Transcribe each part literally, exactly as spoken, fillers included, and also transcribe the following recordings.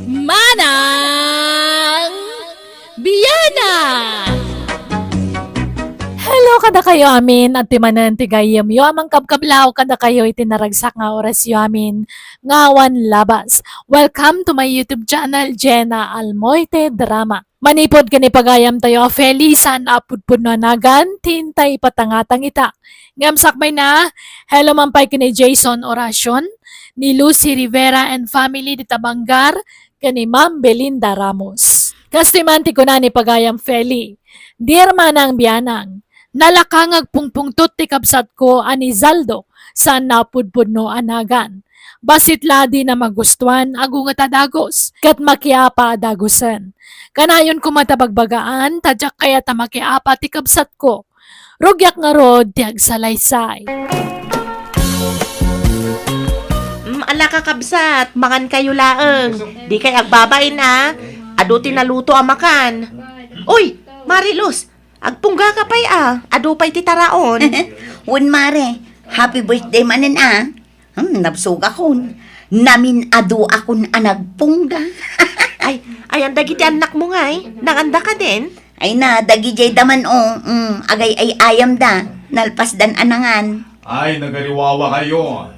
Manang Biana! Hello kadakayo amin, adtoy manen ti gayyemyo a mangkabkablaw kadakayo iti naragsak nga orasyo amin nga awan labas. Welcome to my YouTube channel, Jenna Almoite Drama. Manipud ken ni pagayamtayo a Feli, saan a pudpudno a nagan ti inta ipatangatang ita. Ngem sakbayna, hello man pay ken ni Jason Oracion, ni Lucy Rivera and family dita Bangar, ken ni Ma'am Belinda Ramos. Kastoy man ti kuna ni pagayam Feli, "Dear Manang Bianang, nalaka nga agpungpungtot ti kabsatko a ni Zaldo, saan a pudpudno a nagan. Bassit la a dina magustuan, agunget a dagus, ket makiapa a dagusen. Kanayon koma ta bagbagaan, ta diak kayat a makiapa ti kabsatko. Rugiak ngarud ti agsalaysay." Mm, ala kakabsat, mangan kayo laeng. Di kay agbabain a. Adu ti naluto a makan. Uy, Mariluz, agpungga ka pay a. Adu pay ti taraon. Wen, Mare, happy birthday manen a. Hmm, nabsogakon. Namin-adu akon a nagpungga. Ay, ayan dagiti annakmo ngay? Nanganda kadin? Ay na, dagidiay da man, o. Mm, agay-ay-ayam da. Nalpas dan a nangan. Ay, nagariwawa kayo.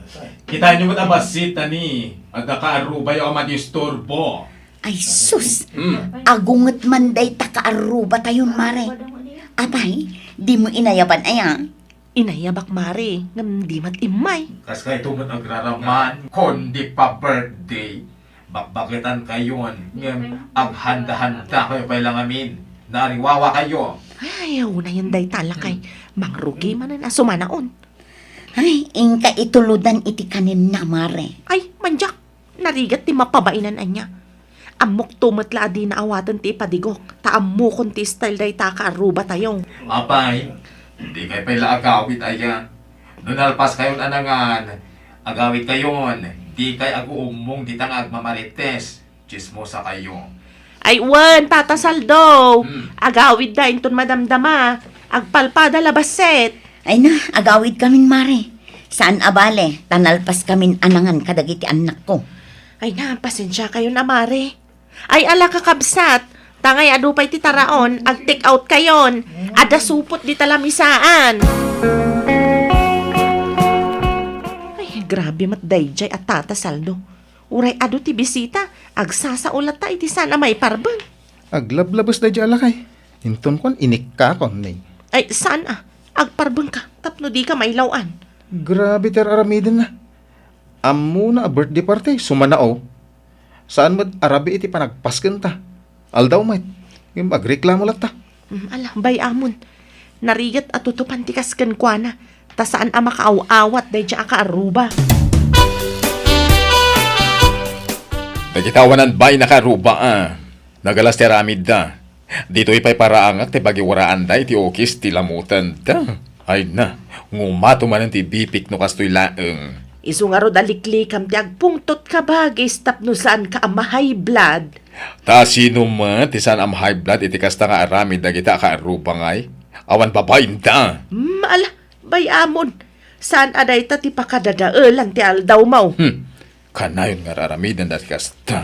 Kita nyo met a bassit, ani. Adda kaarrubayo a madisturbo. Ay, sus! Mm. Agunget man dayta kaarrubatayon, Mare. Apay, di mo inayaban aya? Inayabak, Mare, ngem di met immay. Kas kayto met agraraman, kundi pa-birthday, bakbaketan kayon, ngem aghanda-handa kayo pay la ngamin. Naariwawa kayo. Ay, unayen dayta lakay. Mangrugi manen a sumanaon. Ay, inka itulodan iti kanenna, Mare. Ay, mandiak. Narigat ti mapabainan ania. Ammokto met la a dina awaten ti ipadigok, ta ammokon ti style dayta a kaarrubatayo. Apay, dikay pay la agawid aya? No nalpaskayon a nangan, agawidkayon, dikay aguummong dita nga agmamarites, tsismosakayo. Ay wen, Tata Saldo, hmm, agawidda inton madamdama, agpalpada la bassit. Ay na, agawidkamin, Mare. Saan a bale, ta nalpaskamin a nangan kadagiti annakko. Ay na, pasensiakayon a, Mare. Ay, ala, kakabsat, tangay adu pay ti taraon, ag-take out kayon. Adda supot dita lamisaan. Ay, grabe met daydiay a Tata Saldo. Uray adu ti bisita, agsasao latta iti saan a maiparbeng. Aglablabes daydiay a lakay. Inton kuan, inikkakon, ne. Ay, saan a? Agparbengka, tapno dika mailaw-an. Grabe ti ar-aramidenna. Ammona a birthday party, sumanao. Saan met a rabii iti panagpaskenta. Aldaw met. Ngem agreklamo latta. Mm, ala, bay-amon. Narigat a tutupan ti kas kenkuana, ta saan a makaaw-awat daydiay a kaarruba. Dagiti awanan bay nakaarruba a. Nagalas ti aramidda. Ditoy pay paraangak ti pagiwaraanda iti ukis ti lamutenda. Ay na, ngumato manen ti bipik no kastoy laeng. Isu ngarud a liklikam ti agpungtot ka bagis tapno saanka a ma-high blood. Ta sino met ti saan a ma-high blood iti kasta nga aramid dagita a kaarruba ngay? Awan babainda. Mm, ala, bay-amon. Saan a dayta ti pakadadaelan ti aldawmo? Hmm. Kanayon nga ar-aramiden dagiti kasta.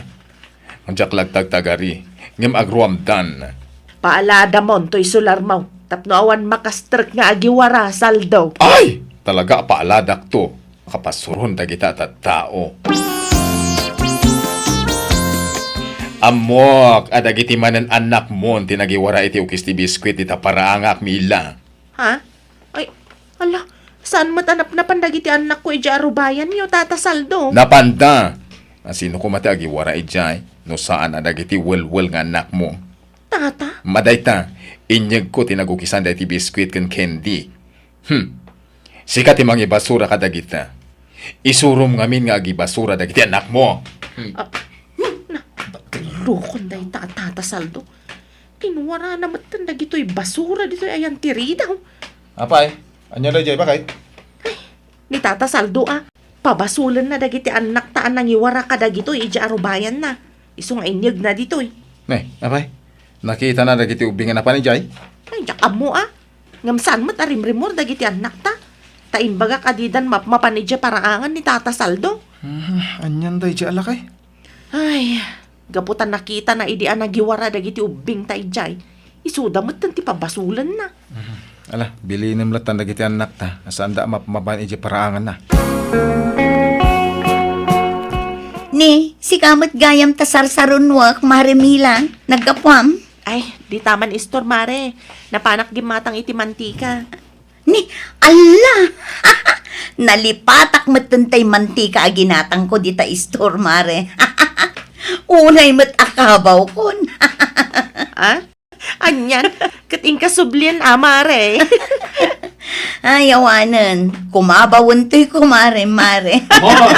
Diak la agtagtagari, ngem agruamdan. Paaladamon toy solarmo, tapno awan makastrek nga agiwara, Saldo. Ay! Talaga a paaladakto. Kapasuron dagita a tattao. Ammok a dagiti manen annakmon ti nagiwara iti ukis ti biskuit dita paraangak, Mila. Ha? Ay, ala, saan met a napnapan dagiti annakko idiay arubayanyo, Tata Saldo? Napanda! A, sino koma ti agiwara idiay no saan a dagiti welwel nga annakmo? Tata? Madayta, inyegko ti nagukisan daytoy biskuit ken candy. Hmm. Sika ti mangibasura kadagita. Isurom ngamin nga agibasura dagiti annakmo. Hmm. Ah, hmm, na, lokon dayta a Tata Saldo. Kinwarana metten dagitoy basura ditoy ayan ti ridaw. Apay, ania daydiay, baket? Ay, ni Tata Saldo a, pabasolenna dagiti annakta a nangiwara kadagitoy idiay arubayanna. Isu nga inyegna ditoy. Ne, apay, nakitana dagiti ubbing a napan idiay? Ay, diak ammo a. Ngem saan met a rimrimor dagiti annakta. Ta imbagak a didan mapmapan idiay paraangan ni Tata Saldo. Mhm, anian daydiay a lakay? Ay, gapu ta nakitana idi a nagiwara dagiti ubbingta idiay, isuda metten ti pabasolenna. Mhm. Ala, bilinem latta dagiti annakta, a saanda a mapmabain idiay paraanganna. Ni, sika met gayam ta sarsarunoak, Mare Mila, naggapuam? Ay, dita man istor, Mare. Napanak gimmatang iti mantika. Ni, alla! Nalipatak metten tay mantika a ginatangko dita istor, Mare. Unay met a kabawkon. Ah? Anian? Ket inka sublien, a, Mare? Ay, awanen. Kumabawen toy, kumare, Mare. Hoy!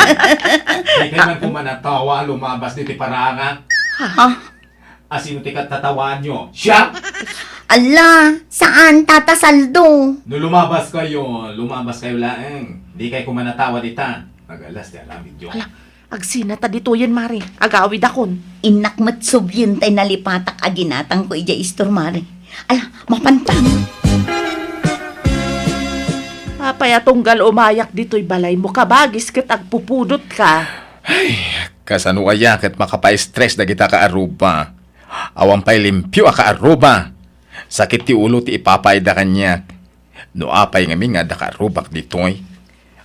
Dikay man kumanatawa a lumabas ditoy paraanga. Ha? Asino ti kattatawaanyo? Siak? Alla, saan, Tata Saldo. No lumabaskayo, lumabaskayo laeng. Dikay kumanatawa dita. Agalas ti aramidyo. Ala, agsinata ditoyen, Mare. Agawidakon. Innak met sublien tay nalipatak a ginatangko idiay istor, Mare. Ala, mapantan. Apay a tunggal umayak ditoy balaymo, kabagis, ket agpupudotka? Ay, kasano aya ket makapaestres dagita kaarruba? Awan pay limpio a kaarruba. Sakit ti ulo ti ipapaayda kaniak. No apay ngamin nga adda kaarrubak ditoy?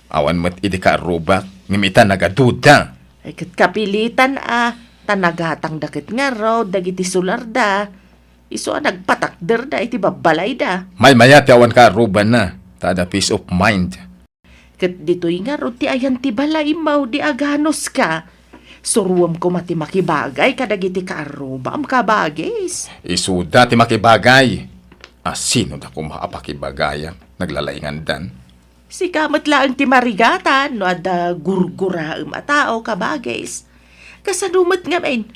Awan met idi kaarrubak, ngem ita nagaduda. Ay, ket kapilitan a, ta nagatangda ket ngarud dagiti sularda. Isu a nagpatakderda iti babbalayda. Maymaya ti awan kaarrubanna, ta adda peace of mind. Ket ditoy ngarud ti ayan ti balaymo idi aganuska. Suroem koma ti makibagay kadagiti kaarrubam, kabagis. Isuda ti makibagay. Asinoda koma a pakibagayak? Naglalaingandan. Sika met laeng ti marigatan no adda gurguraem a tao, kabagis. Kasano met ngamin?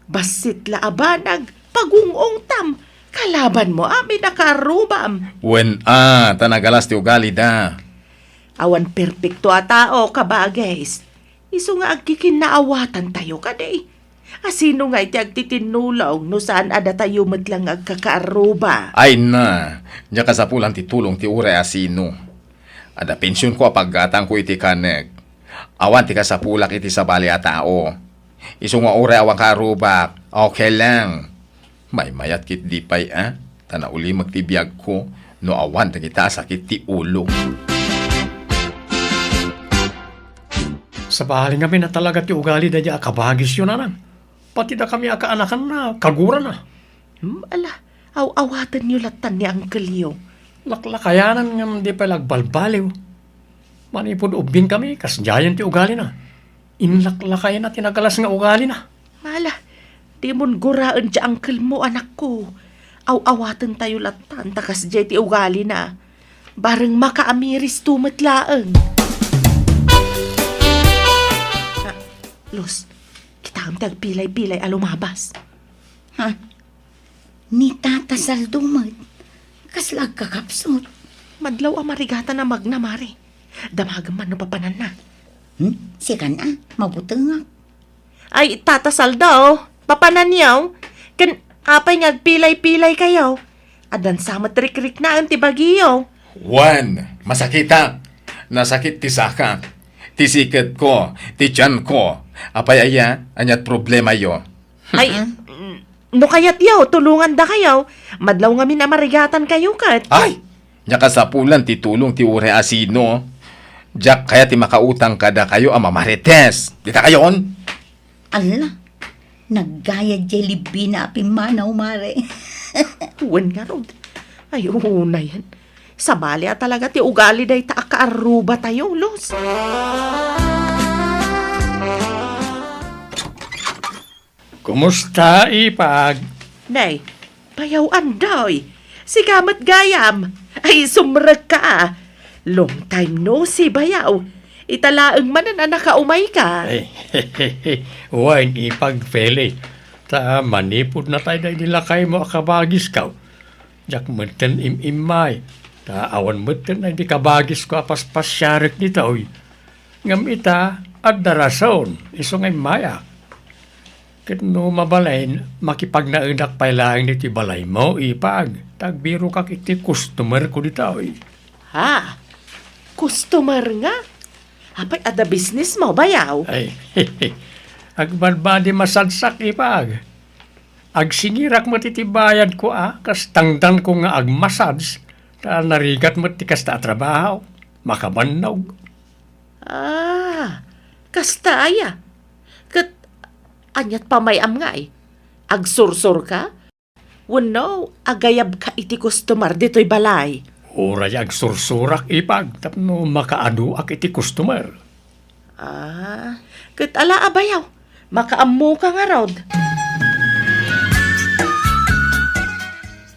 Bassit la a banag, pagung-ungtam, kalabanmo amin a kaarrubam. Wen a, ta nagalas ti ugalida. Awan perpekto a tao, kabagis. Isu nga agkikinnaawatantayo kadi. Asino ngay ti agtitinnulong no saan a datayo met la nga agkakaarruba? Ay na, diak kasapulan ti tulong ti uray asino. Adda pensionko a paggatangko iti kanek. Awan ti kasapulak iti sabali a tao. Isu nga uray awan kaarrubak, okay lang. Maymayat ketdi pay a, ta naulimek ti biagko no awan dagita a sakit ti ulo. Sabali ngamin a talaga ti ugali daydiay a kabagisyo, nanang. Pati dakami a kaanakanna, kagurana. Hmm, ala, aw-awatenyo lattan ni angkelyo. Laklakayanan ngem di pay la agbalbaliw. Manipud ubbingkami, kasdiayen ti ugalina. Inlaklakayna ti nagalas nga ugalina. Ala, dimon guraen ti angkelmo, anakko. Aw-awatentayo lattan ta kasdiay ti ugalina. Bareng makaamiristo met laeng. Ah, Luz, kitaem ti agpilay-pilay a lumabas. Ha? Ni Tata Saldo met, kasla agkakapsut. Madlaw a marigatan a magna, Mare. Damagem man no papananna. Hmm? Sikan a, mabutengak. Ay, Tata Saldo, papananyo? Ken apay nga agpilay-pilaykayo? Addan sa met rikriknaen ti bagiyo. Wen, masakitak. Nasakit ti sakak, ti siketko, ti tianko. Apay aya, aniat problemayo? Ay, mm, no kayatyo, tulongandakayo. Madlaw ngamin a marigatankayo ket. Ay! Nia kasapulan ti tulong ti uray asino. Diak kayat ti makautang kadakayo a mamarites. Dita kayon? Ala, naggayad diay libbina a pimmanaw, Mare. Wen ngarud. Ay, unayen. Sabali a talaga ti ugali dayta a kaarrubatayo, Luz. Kumusta, Ipag? Nay, bayaw Andoy. Sika met gayam. Ay, sumrekka a. Long time no see, bayaw. Ita laeng manen a nakaumayka. Ay, wen, Ipag Feli. Ta manipud natay daydi lakaymo a kabagisko. Diak metten im-immay. Ta awan metten daydi kabagisko a paspasiarek ditoy. Ngem ita, adda rason, isu nga immayak. Ket no mabalin, makipagnaedak pay laeng ditoy balaymo, Ipag, ta agbirokak iti customerko ditoy. Ha? Customer nga? Apay, adda business mo, bayaw? Ay, agbadbadi masadsak, ipag. Agsingirak met iti bayadko a, kas tangdanko nga agmasads, ta narigat met ti kasta a trabaho. Makabannog. Ah, kasta aya. Ket aniat pamay-am ngay? Agsursor ka? Wenno, agayab ka iti customer ditoy balay? Uray agsursurak, ipag, tapno makaaduak iti customer. Ah, ket ala a bayaw, makaammo ka ngarud.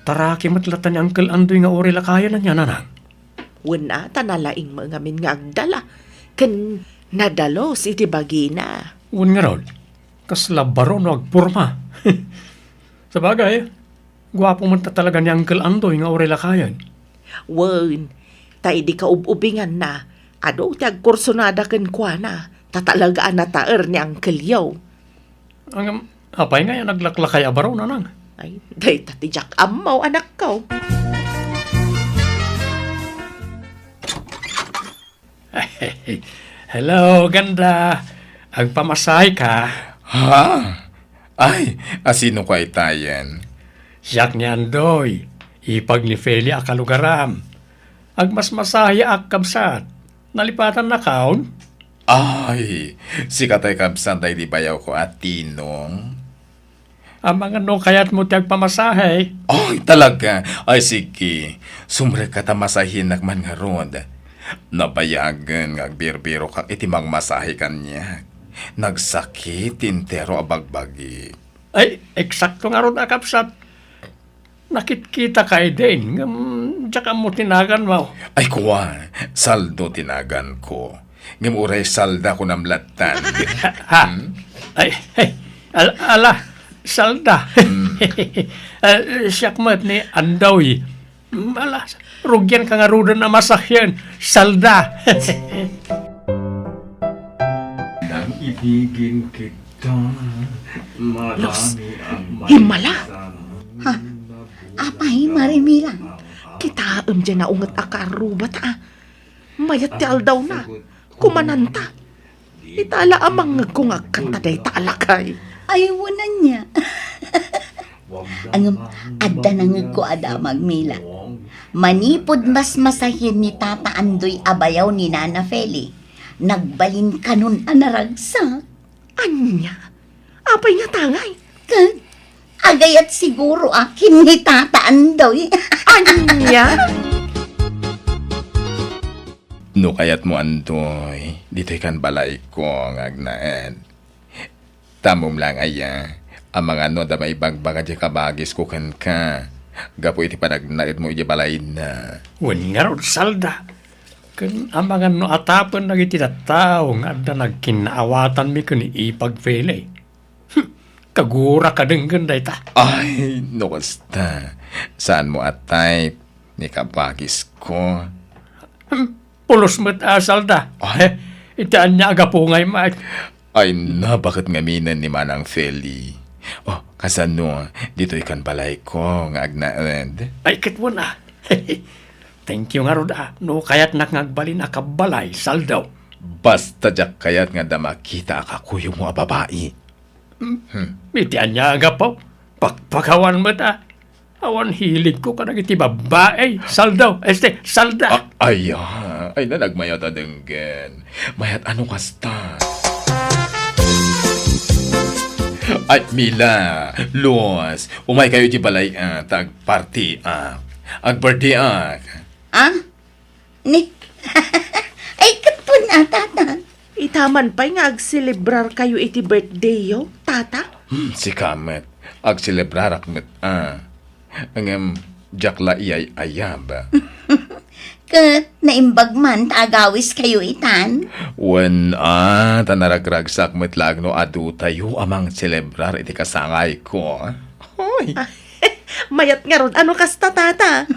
Taraki met latta ni Uncle Andoy nga uray lakayen ania, nanang? Wen a, ta nalaing met ngamin nga agdala, ken nadalus iti bagina. Wen ngarud, kasla baro no agporma. Sabagay, guapo met ta talaga ni Uncle Andoy nga uray lakayen. Wen, ta idi kaub-ubinganna, adu ti agkursunada kenkuana, ta talaga a nataer ni Uncle Yo. Ngem, apay ngay a naglaklakay a baro, nanang? Ay, dayta ti diak ammo, anakko. Hello, ganda. Agpamasahe ka? Ha? Ay, asino ka itayen? Siak ni Andoy, ipag ni Feli a kalugaram. Agmasmasaheak, kabsat. Nalipatannakaon? Ay, sika tay kabsat daydi bayawko a Tinong. Amangan no kayatmo ti agpamasahe? Ay, talaga? Ay, sige. Sumrekka ta masahenak man ngarud. Nabayagen nga agbirbirokak iti mangmasahe kaniak. Nagsakit ti entero a bagbagi. Ay, eksakto ngarud a kabsat. Nakitkitaka idin, ngem diak ammo ti naganmo. Ay, kua, Saldo ti naganko. Ngem uray Salda kunam lattan. Ha? Hmm? Ay, ay, al-, ala, Salda. Hmm. Ah, siak met ni Andoy. Hmm, ala, rugian ka ngaruden a masahen, Salda. Nang ibigin kita, Los, marami ang himmala. Ha? Apay, Marimila? Kitaem diay naunget a kaarruba ta, ah. Mayat ti aldawna. Kumananta. Ita la a mangngegko nga agkanta dayta a lakay. Ay, wen ania. Ngem, adda nangngegko a damag, Mila. Manipud masmasahen ni Tata Andoy a bayaw ni Nana Feli, nagbalinkanon a naragsak. Ania? Apay nga tangay? Ket, agayat siguro a ken ni Tata Andoy. Ania? No kayatmo, Andoy, ditoy kan balayko nga agnaed. Ammom laeng aya, amangan no adda maibagbaga diay kabagisko kenka, gapu iti panagnaedmo idiay balayna. Wen ngarud, Salda, ken amangan no atapen dagiti tattao nga adda nagkinnaawatanmi ken ni Ipag Feli. Hmm, kagura ka denggen dayta. Ay, no kasta, saanmo a type ni kabagisko. Hmm, pulos met a Salda. Ay. Eh, iti ania a gapu ngay met? Ay, nabaket ngaminen ni Manang Feli. Oh, kasano, ditoy kan balayko nga agnaed? Ay, ket wen a. Thank you ngarud a, no kayatnak nga agbalin a kabbalay, Saldo. Basta diak kayat nga adda makita a kakuyogmo a babai. Hmm. Hmm. Iti ania a gapu? Pakpakawan met a. Awan hiligko kadagiti babbai, Saldo, este, Salda. Ah, aya, ay na nagmayat a denggen. Mayat a no kasta. Ay, Mila, Luz, umay kayo iti balay, ah, ta agparty, ah. Agparty, ah. Ah? Ni, ay, ket wen a, Tata. Ita man pay nga agselebrar kayo iti birthday yo, Tata? Hmm, sika met. Agselebrarak met, ah. Ngem, diak la iyay-ayab. Ket naimbag man ta agawis kayo itan? Wen a, ta naragragsak met laeng no adu tayo a mangselebrar iti kasangayko. Hoy! Mayat ngarud a no kasta, Tata.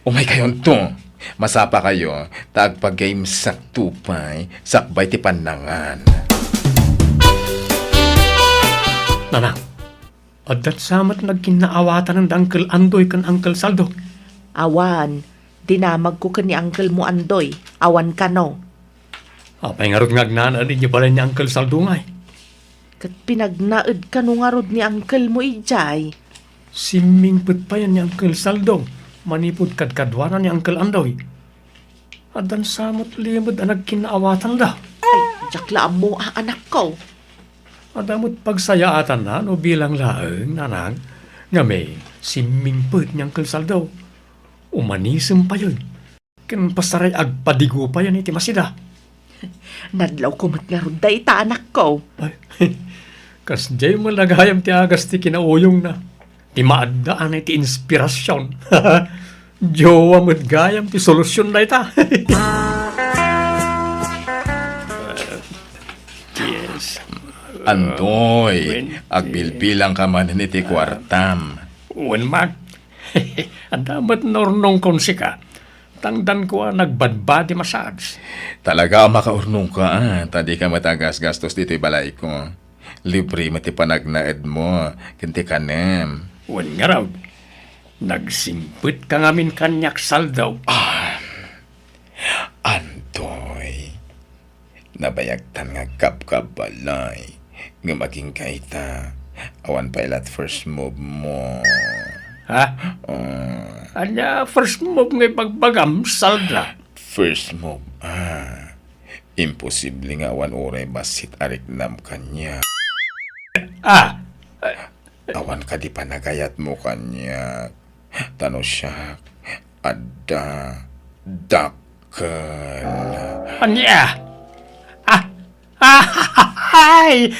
Umay kayonto. Masapa kayo, ta agpagames sakto pay, sakbay ti pannangan. Nanang, adda sa met nagkinnaawatanen da Uncle Andoy ken Uncle Saldo? Awan, dinamagko ken ni Uncle mo Andoy, awan kano. Apay ngarud nga agnanaed idiay balay ni Uncle Saldo ngay? Ket pinagnaed kano ngarud ni uncle mo idiay? Simmingpet payen ni Uncle Saldo manipud kadkaduana ni Uncle Andoy. Addan sa met limed a nagkinnaawatanda. Ay, diak la ammo a, anakko. Adda met pagsayaatanna no bilang laeng, nanang, ngamin simmingpet ni Uncle Saldo. Umanisem payen. Ken pasaray agpadigo payen iti masida. Nadlawko met ngarud dayta, anakko. Ay, kasdiay met gayam ti agas ti kinauyongna. Ti maaddaanay ti inspirasion. Jowa met gayam ti solusion dayta. Yes. Andoy, Wen-, agbilbilang ka manen iti kuartam. Wen, Mak. Adda met naurnongkon sika. Tangdanko a nagbadbadi massage. Talaga a makaurnongka, a, ta dika met agasgastos ditoy balayko. Libre met ti panagnaedmo ken ti kanem. Wen ngarud, nagsingpetka ngamin kaniak, Saldo. Ah, Andoy. Nabayagtan nga agkabkabbalay, ngem agingga ita, awan pay la't first move mo. Ha? Ah. Ania first move nga ibagbagam, Salda? First move, ah. Imposible nga awan uray bassit a riknam kaniak. Ah! Awan kadi panagayatmo kaniak. Ta no siak, adda, dakkel. Ania? Ah! Ah! Ay!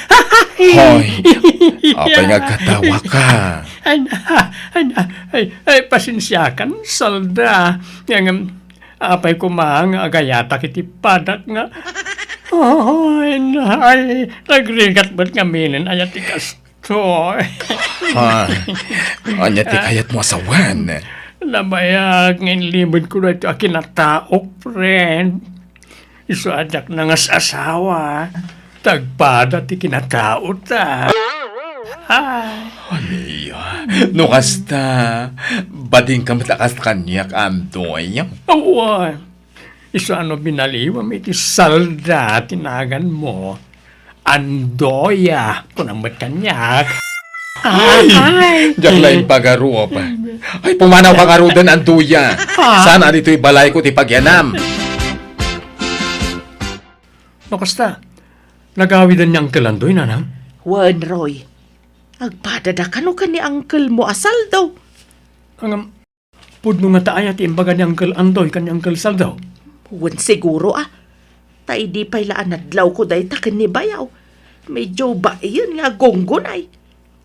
Hoy! Apay nga agkatawa ka? Ay, ay, ay, ay, pasensiakan, Salda. Ngem, apay koma nga agayatak iti padak nga, ay, ay, nagrigat met ngaminen aya ti kas-, Toy. Ha? Ania ti kayatmo a sawen? Nabayag nga inlimedko daytoy a kinataok, friend. Isu a diak nangas-asawa. Tagpada ti kinataota. Ay. Ania? No kasta, badingka met a kas kaniak, Andoy? Awan. Isu a no binaliwam iti Salda ti naganmo, Andoya, kunam met kaniak. Ay! Ay! Diak la impagarup. Ay, pumanawka ngaruden, Andoya. Ah. Saan a ditoy balayko ti pagyanam? No kasta, nagawiden ni Uncle Andoy, nanang? Wen, Roy. Agpadada kano ken ni uncle mo a Saldo? Ngem, Pudno ngata aya ti imbaga ni Uncle Andoy ken ni Uncle Saldo? Wen siguro a. Ta idi pay la a nadlawko dayta ken ni bayaw, medyo baien nga agunggunay.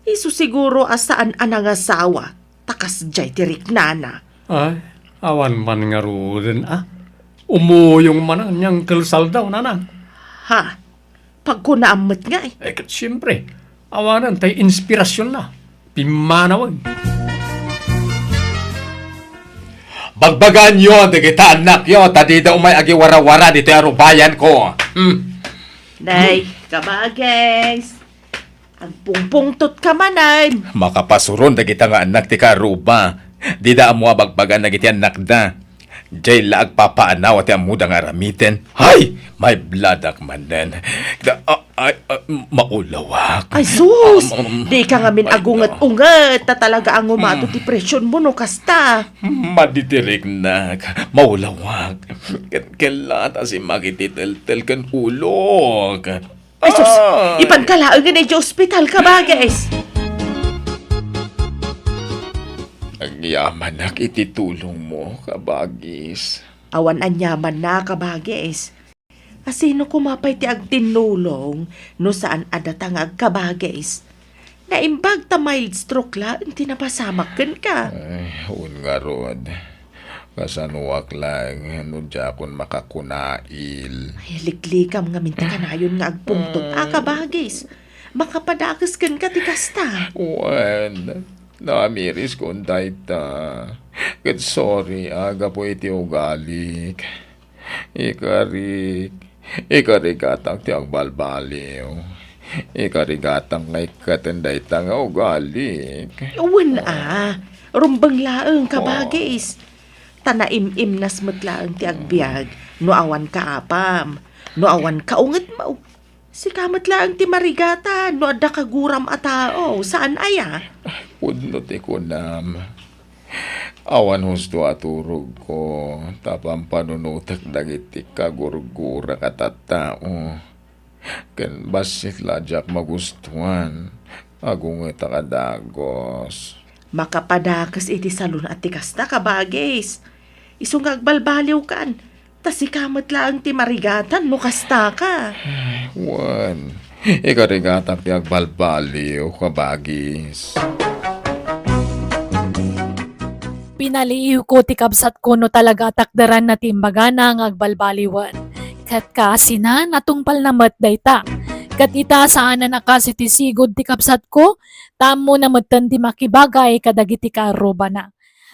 Isu siguro a saan a nangasawa, ta kasdiay ti riknana. Ay, awan man ngaruden a. Umuyong manen ni Uncle Saldo, nanang. Ha? Pagkunaam met ngay. Eh, ket siempre, awanen tay inspirasionna. Pimmanawen. Bagbagaenyo dagita annakyo, ta dida umay agiwarawara ditoy arubayanko. Hmm. Nay, kabages. Agpungpungtot ka manen. Makapasuron dagita nga annak ti karuba. Dida ammo a bagbagaan dagiti annakda. Diay la agpapaanaw ti ammoda nga aramiden. Hay! Maibladak manen. Da-, a-, ay, a, maulawak. Ay, sus! Um, um, Dika ngamin ay, agunget-unget, ta talaga a ngumato mm, ti presyonmo no kasta. Madi ti riknak. Maulawak. Ket kella ta simmak iti teltel ken ulok. Ay, sus! Ah! Ipanka laengen idiay ospital, kabages! Agyamanak iti tulongmo, kabages. Awan aniamanna, kabages. Asino koma pay ti agtinnulong no saan a data nga agkabages? Naimbag ta mild stroke laeng ti napasamak kenka. Ay, wen ngarud. Kasanoak laeng no diakon makakunail. Ay, liklikam ngamin ti kanayon nga agpungtot a, ah, kabages. Makapadakes kenka ti kasta. Wen, namiriskon dayta. Ket sorry a gapu iti ugalik. Ikarik, ikarigatak ti agbalbaliw. Ikarigatak nga ikkaten dayta nga ugalik. Wen a, rumbeng laeng, kabagis. Ta naim-imnas met laeng ti agbiag no awan kaapam. No awan kaungedmo, sika met laeng ti marigatan no adda kaguram a tao, saan aya? Pudno ti kunam. Awan husto a turogko, ta pampanunotek dagiti kagurgurak a tattao. Ken bassit la diak magustuan, agungetak a dagus. Makapadakes iti salun a ti kasta, kabagis. Isu nga agbalbaliwkan, ta sika met laeng ti marigatan no kastaka. Wen, ikarigatak ti agbalbaliw, kabagis. Pinaliiwko ti kabsatko no talaga a takderanna ti imbagana nga agbalbaliwen. Ket kaasinan, natungpalna met dayta. Ket ita, saanen a kas iti sigud ti kabsatko, ta ammona metten ti makibagay kadagiti kaarrubana.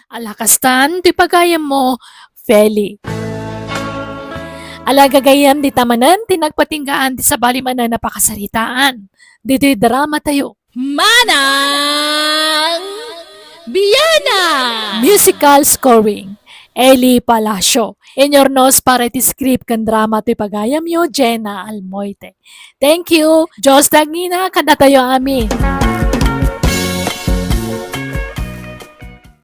Ala kastan ti pagayammo, Feli. Ala gagayyem, dita manen ti nagpatinggaan ti sabali manen a pakasaritaan. Ditoy drama tayo. Manang Biana! Musical scoring, Eli Palacio. Inurnos para iti script ken drama ti pagayamyo, Jenna Almoite. Thank you. Dios ti agngina kadatayo amin.